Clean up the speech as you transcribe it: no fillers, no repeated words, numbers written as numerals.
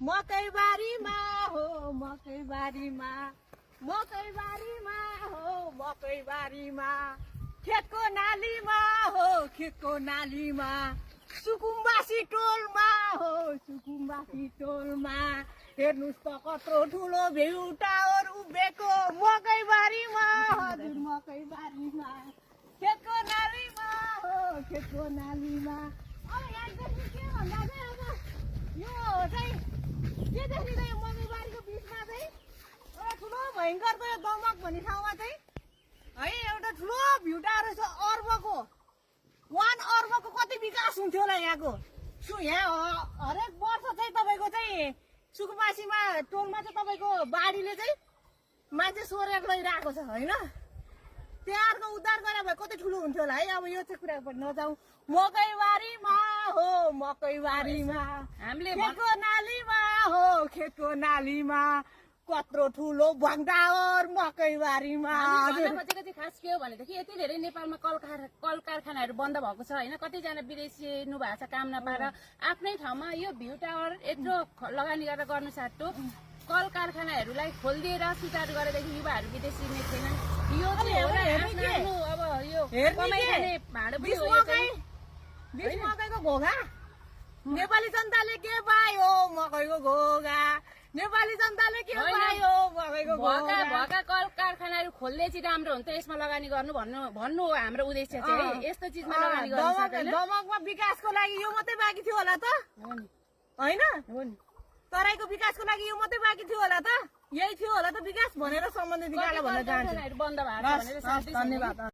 मकैबारीमा हो मकैबारीमा मकैबारीमा हो मकैबारीमा खेतको नालीमा हो खेतको नालीमा सुकुम्बासी टोलमा हो सुकुम्बासी टोलमा हेर्नुस् त कत्रो ठुलो भ्यू टावर उभिएको मकैबारीमा हजुर मकैबारीमा खेतको नालीमा हो खेतको नालीमा। अब यहाँदेखि के भन्दा चाहिँ अब यो चाहिँ के देखिँदै मकैबारीको बिचमा चाहिँ एउटा ठुलो भयङ्कर यो दमक भन्ने ठाउँमा चाहिँ है एउटा ठुलो भ्यू टावर छ अर्बको 1 अर्बको कति विकास हुन्थ्यो होला यहाँको। यहाँ हरेक वर्ष चाहिँ तपाईँको चाहिँ सुकुम्बासीमा टोलमा चाहिँ तपाईँको बाढीले चाहिँ मान्छे सोरेर लैरहेको छ होइन। त्यहाँको उद्धार गरे भए कति ठुलो हुन्थ्यो होला है। अब यो चाहिँ कुरा नजाउँ। मकैबारीमा हो मकैबारीमा हामीले खेतको नालीमा हो खेतको नालीमा कत्रो ठुलो भङ्डावर मकैबारीमा। खोजेको चाहिँ खास के हो भनेदेखि यति धेरै नेपालमा कल कारखानाहरू बन्द भएको छ होइन। कतिजना विदेशी भएको छ काम नपाएर आफ्नै ठाउँमा यो भ्यू टावर यत्रो लगानी गरेर गर्नु साटो कल कारखानाहरूलाई खोलिदिएर सुचारू गरेदेखि युवाहरू विदेशी नै छैनन्। यो अब यो मकैको घोगा नेपाली जनताले के पायो मकैको घोगा नेपाली जनताले के पायो मकैको घोगा। भएका कल कारखानाहरू खोल्दै चाहिँ राम्रो हुन्छ यसमा लगानी गर्नु भन्नु हो हाम्रो उद्देश्य चाहिँ। यस्तो चिजमा लगानी गर्नु दमकमा विकासको लागि यो मात्रै बाँकी थियो होला त होइन। तराईको विकासको लागि यो मात्रै बाँकी थियो होला त यही थियो होला त विकास भनेर सम्बन्धित निकाल्न भन्न चाहन्छु। बन्द भएको धन्यवाद।